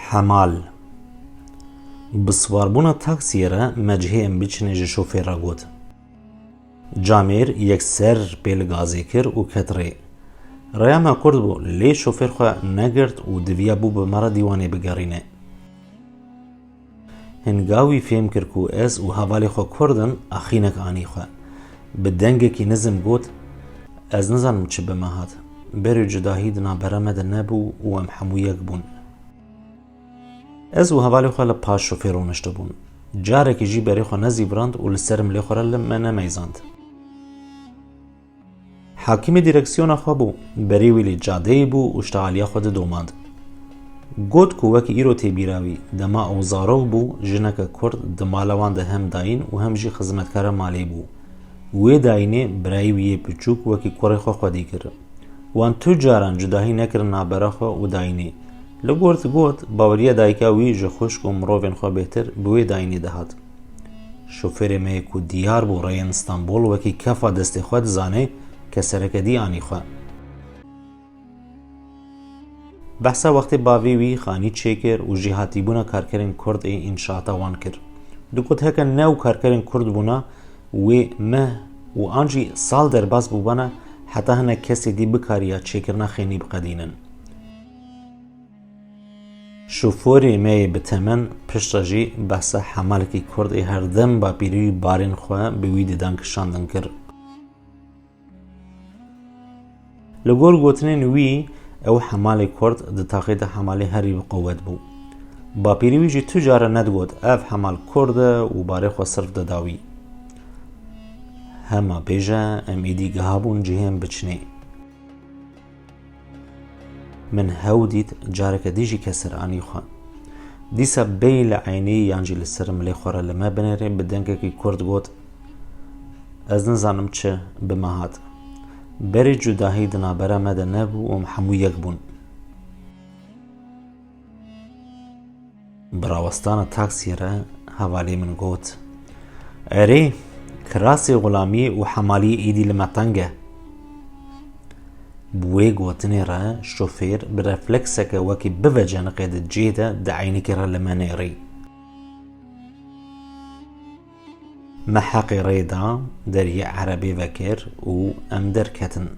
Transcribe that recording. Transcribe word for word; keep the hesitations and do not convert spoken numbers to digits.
Hemal. Bi siwarbûna taksiyê re me cihê em biçinê ji şofêr re got. Camêr yekser pêl gazê kir û ket rê. Rêya me kurt bû, lê şofêr xwe negirt û diviya bû bi me re dîwanê bigerîne. Hinga wî fêm kir ku ez û hevalê xwe kurd in, axînek anî xwe. Bi dengekî nizm got, Ez nizanim çi bi me hat. Berê cudahî di navbera me de nebû û em hemû yek bûn. Ez û hevalê xwe li paş şofêr rûniştibûn. Carekî jî berê xwe nezîvirand û li ser milê xwe re li me nemeyzand. Hakimê dîreksiyona xwe bû, berê wî li cadeyê bû û ji te aliya xwe didomand. Got ku wekî îro tê bîra wî, dema ew zarok bû, jineke kurd di mala wan de hem dayîn û hem jî xizmetkara malê bû. Wê dayînê birayê wî yê piçûk wekî kurê xwe xwedî kir. Wan tu caran cudahî nekirin navbera xwe û dayînê. Li gor digot, baweriya dayika wî ji xwişk û mirovên xwe bêhtir bi wê dayînê dihat. Şofêrê me yê ku diyar bû rêyên Stenbol wekî kefa destê xwe dizane, kesereke dî anî xwe. Behsa wextê bavê wî xanî çêkir û jêhatîbûna karkerên kurd ê înşaata wan kir. Digot heke ne ew karkerên kurd bûna, wê meh û an jî sal derbas bûbana heta hinek kesê dî bikariya çêkirina xênî biqedînin. Şoforê me yê bi temen piştre jî behsa hemalekî kurd ê herdem bapîrî û barên xwe bi wî didan kişandin kir. Li gor gotinên wî, ew hemalê kurd di taxê de hemalê herî bi qewet bû. Bapîrî wî jî tu care nedigot, ev hemal kurd e û barê xwe sirf dida wî. Hema bêje, em êdî giha bûn cihê em biçinê. Min hew dît, careke dî jî keser anî xwe. Dîsa bêyî li eynî yan jî li ser milê xwe re li me binêrê bi dengekî kurt got, Ez nizanim çi bi me hat. Berê cudahî di navbera me de nebû û em hemû yek bûn. Bi rawestana taksiyê re hevalê min got, Erê, kirasê xulamiyê û hemaliyê êdî li me teng e. Bi wê gotinê re şofêr bi reflekseke wekî biveceniqê di cihê de di eynikê re li me nêrî. Me heqê rê da, deriyê erebê vekir û em derketin.